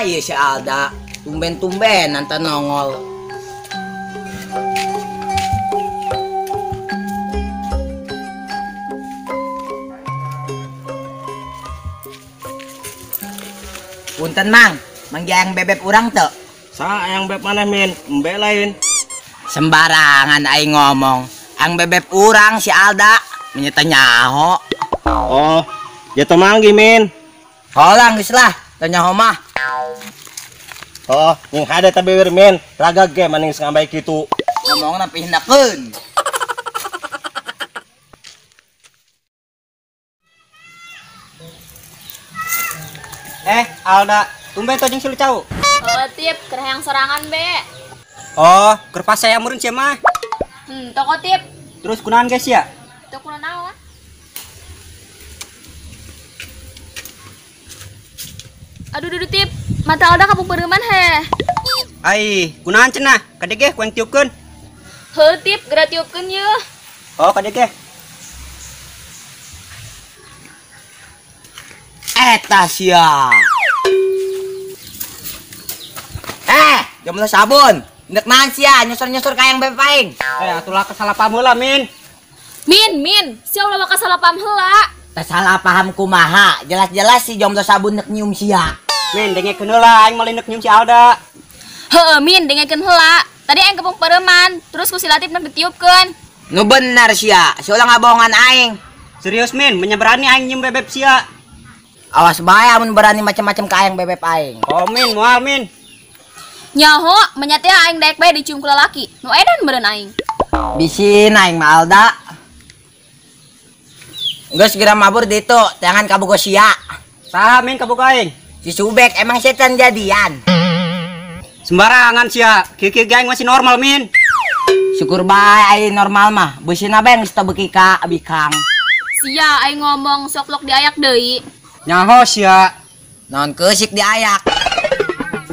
Mana ieu si Alda? Tumben-tumben nanta nongol. Punten Mang, manggi ayang bebek urang teu? Sa ayang bebek maneh Min, embe lain. Sembarangan aing ngomong. Ang bebek urang si Alda menyeta nyaho. Oh, jatuh manggi Min. Holang geus lah, teu nyaho mah. Oh, nying hade ta bibir Min, raga ge maning ngambai kitu. Ngomongna pihindakeun. Alda, tumben tuh jeung si Lucau. Oh, Tip, keur hayang sorangan be. Oh, keur pas saya meureun sia mah. Toko Tip. Terus kunaon geus sia? Teu kunaon. Aduh, duh, Tip, mata Alda kapuk bereuman heh. Ai, kunaon cenah? Kade ge ku yang tiupkeun. Heuh, Tip, geura tiupkeun yeuh. Oh, kade ge. Eta sia. Jomblo sabun. Ndek naon sia nyosor-nyosor ka yang bebek aing. Atulah salah paham heula, Min. Min, sia ulah bakal salah paham heula. Tah salah paham kumaha? Jelas-jelas si jomblo sabun nek nyium sia. Min, dengekeun heula aing meuli nek nyium si Alda. Heueuh, Min, dengekeun heula. Tadi aing kepung pareuman, terus ku si Latif nek ditiupkeun. Nu bener sia, sia ulah ngabohongan aing. Serius, Min, menya berani aing nyium bebek sia. Awas bae amun berani macam-macam ka aing bebek aing. Oh, Min, moal Min. Nyaho, menyate aing daek bae dicium ku lalaki. Nu edan meureun aing. Bisin aing mah Alda. Geus geura mabur ditu, jangan kabogo sia. Saha Min kabogo aing? Si Subek emang setan jadian. Sembarangan sia, kieu-kieu ge aing masih normal Min. Syukur bae aing normal mah, beusina bae geus teu beuki ka bikang. Sia aing ngomong sok lok diayak deui. Nyaho sia. Naon keusik diayak.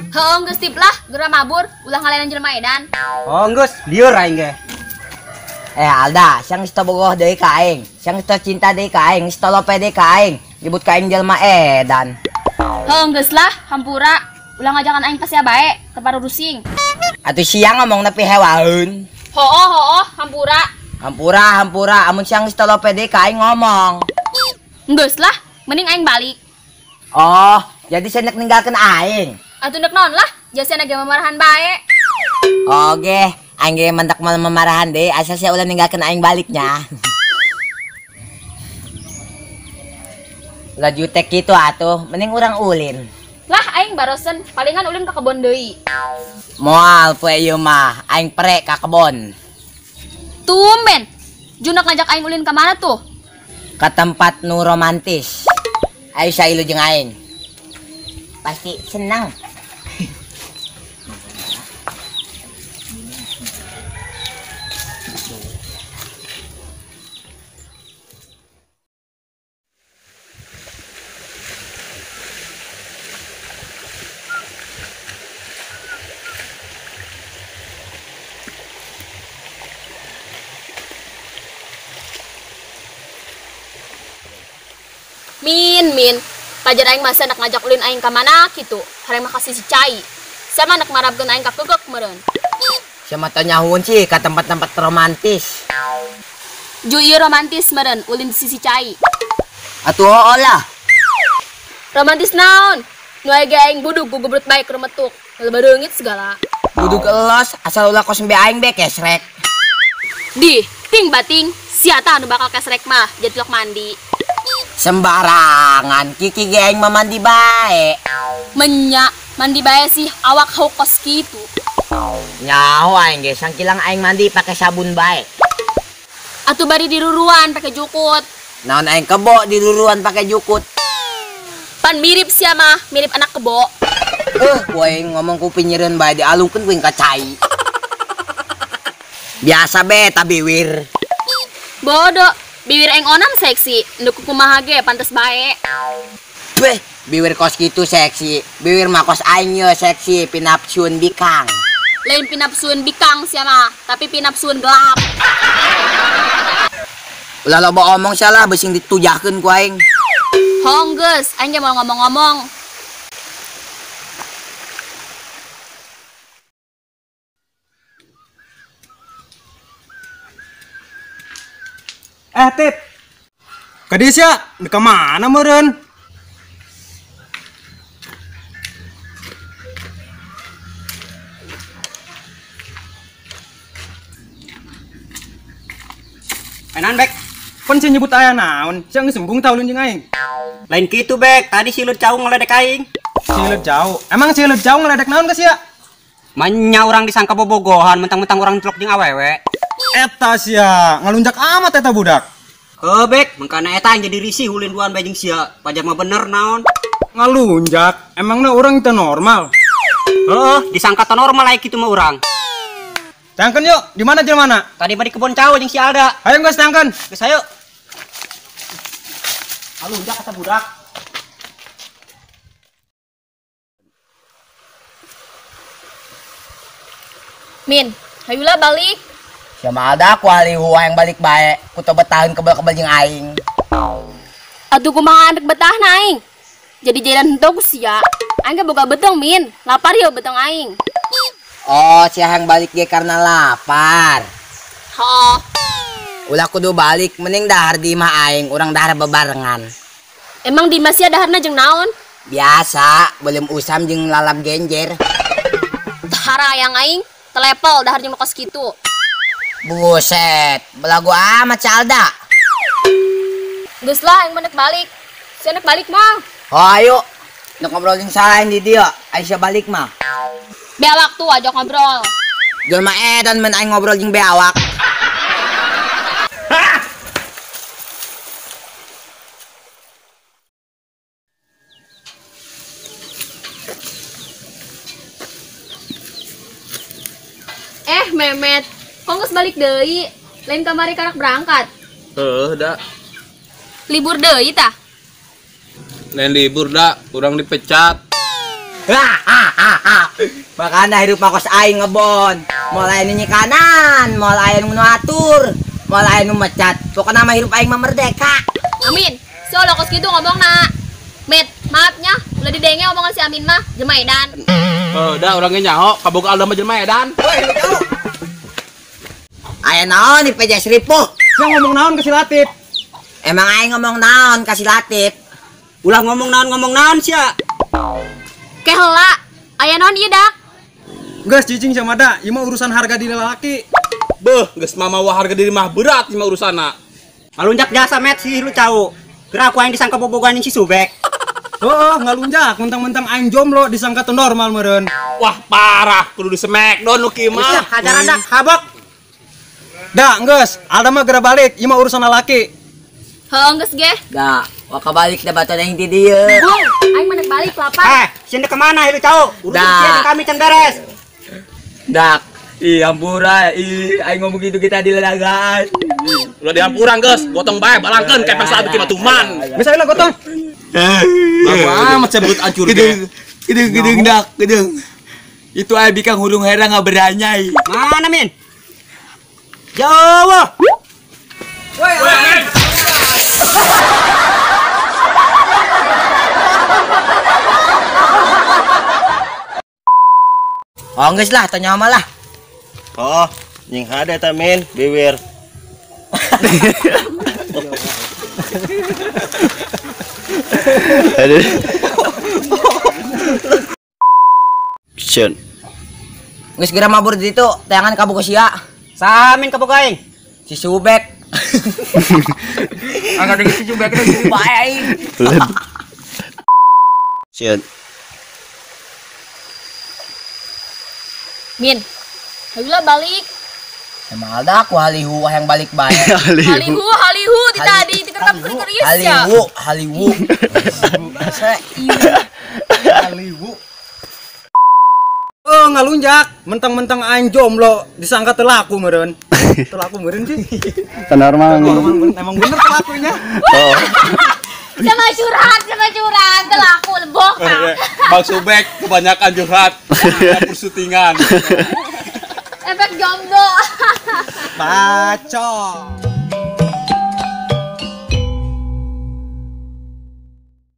Heuh geus Tip lah, geura mabur, ulah ngalenan jelema edan. Oh geus, lieur aing ge. Alda, siang geus teu bogoh deui ka aing. Siang geus teu cinta deui ka aing, geus teu lope deui ka aing. Nyebut ka aing jelema edan. Heuh geus lah, hampura. Ulah ngajakan aing ka sia bae, teu parurusing. Atuh siang ngomongna pihewaeun. Hooh hooh, hampura. Hampura, hampura, amun siang geus teu lope deui ka aing ngomong. Geus lah, mending aing balik. Oh, jadi sia nek ninggalkeun aing. Atuh nek naon lah, jasa ge mamarahan bae. Oke, aing ge mentak mal mamarahan deui, asal sia ulah ninggalkeun aing baliknya. Ulah jutek kitu atuh, mending urang ulin. Lah aing barosen, palingan ulin ka kebon deui. Moal poe ieu mah, aing prek ka kebon. Tumben, junak ngajak aing ulin ka mana tuh? Ka tempat nu romantis. Ayo sailu jeung aing. Pasti senang. Min, pajar aing masa nak ngajak ulin aing ka mana kitu. Hareng mah kasih si cai. Sama nak marabkeun aing ka keukek meureun. Sia mah teu nyahueun sih ka tempat-tempat romantis. Ju ieu romantis meureun ulin di sisi cai. Atuh hooh lah. Romantis naon? Nu aya ge aing budug gugubrut bae keur metuk. Loba reungit segala. Budug elos asal ulah kos embe aing be kesrek. Di, ting bating, sia tah nu bakal kesrek mah jadi lok mandi. Sembarangan, kiki ge aing mah mandi bae. Menya, mandi bae sih awak hau kos kitu. Nyaho aing ge sangkilang aing mandi pake sabun bae. Atuh bari diruruan pake jukut. Naon aing kebo diruruan pake jukut. Pan mirip sia mah, mirip anak kebo. Ku aing ngomong ku pinyeureun bae dialungkeun ku aing ka cai. Biasa be ta biwir. Bodoh. Biwir aing onam seksi, nu kumaha ge pantes bae. Beh, biwir kos kitu seksi. Biwir mah kos aing ye seksi pinapsun bikang. Lain pinapsun bikang sia mah, tapi pinapsun gelap. Ulah loba omong salah besing ditujahkeun ku aing. Hong geus, aing ge mau ngomong-ngomong. Tip. Kadis ya, ka mana meureun? Enan bek. Pon sih nyebut aya naon, sia geus embung tah ulun jeung aing. Lain kitu bek, tadi si Lut Cau ngeledek aing. Si Lut Cau. Emang si Lut Cau ngeledek naon ka sia? Manya urang disangka bobogohan, mentang-mentang urang celok jeung awewe. Eta sia, ngalunjak amat eta budak. Heuh bek, mangkana eta aing jadi risih ulin duaan bae jeung sia. Pajar mah bener naon. Ngalunjak, emangna urang teu normal. Heuh, disangka teu normal aya kitu mah urang. Tangkeun yuk, di mana jelema? Tadi mah di kebon cau jeung si Alda. Ayo geus tangkeun. Geus ayo. Ngalunjak eta budak. Min, hayulah balik. Sama Alda aku alihu yang balik bae, ku teu betaheun kebel-kebel jeung aing. Atuh kumaha anak betahna aing. Jadi jalan henteu ku sia. Aing ge boga beteng Min, lapar yo beteng aing. Oh, sia yang balik ge karena lapar. Hooh. Ulah kudu balik, mending dahar di imah aing, urang dahar bebarengan. Emang di imah sia daharna jeung naon? Biasa, belum usam jeung lalap genjer. Harayang aing, telepel dahar jeung kos kitu. Buset, belagu amat si Alda. Geus lah aing mah nek balik. Sia nek balik mah. Oh, ayo. Nek ngobrol jeung saha di dieu, Aisyah balik mah. Bewak tuh ajak ngobrol. Jelema edan men aing ngobrol jeung bewak. Memet, kok geus balik deui? Lain kamari karak berangkat. Heuh, da. Libur deui tah? Lain libur da, urang dipecat. Makana hirup mah kos aing ngebon. Moal aya nu nyikanan, moal aya nu ngatur, moal aya nu mecat. Pokona mah hirup aing mah merdeka. Amin. So lo kos kitu ngomongna. Met, maafnya, ulah didenge omongan si Amin mah, jelema edan. Heuh, da urang ge nyaho, kaboga Alda mah jelema edan. Woi, lu. Aya naon di PJ Ripuh? Sia ngomong naon ke si Latif? Emang aing ngomong naon ka si Latif? Ulah ngomong naon sia. Ke heula, aya naon ieu dak? Geus cicing sama da, ieu mah urusan harga diri lalaki. Beuh, geus mamawa harga diri mah berat ieu mah urusanna. Ngalunjak jasa met si Lu Cau. Geura aku aing disangka bobogohan jeung si Subek. Heuh, ngalunjak mentang-mentang aing jomblo disangka teu normal meureun. Wah, parah, kudu di smackdown nu kieu mah. Hajaran dak, habok. Da, geus, Alda mah geura balik, ieu mah urusan lalaki. Heuh, geus ge. Da, waka balik da batuan aing di dieu. Bung, aing mah nek balik lapar. Sieun ka mana Lu Cau? Urusan sia jeung kami can beres. Dak, ih ampura, ih aing ngomong gitu kita dilelagaan. Ulah dihampurang geus, gotong bae balangkeun ka pasar bikin batuman. Geus ayeuna gotong. Bagus amat sebut ancur ge. Gedeng dak, gedeng. Itu aing bikang hurung herang ngaberanyai. Mana Min? Jawa. Woi, Oh, geus lah, tanya mah lah. Oh, nying hade eta Min, biwir. Aduh. Action. Geus geura mabur di ditu, tayangan kabogo sia. Samin kabogo aing. Si Subek. Angkat deui si Subek teh bae aing. Action. Min, hayulah balik. Emang Alda aku halihu yang balik bae. Halihu, halihu di tadi dikerekam keur ieu sia. Haliwu, haliwu. Haliwu. Oh, ngalunjak, mentang-mentang aing jomblo disangka telaku meureun. Telaku meureun sih. Normal. Emang bener telakunya. Oh. Sama curhat, telaku lebok. Bang Subek kebanyakan curhat, persutingan. Efek jomblo. Bacot.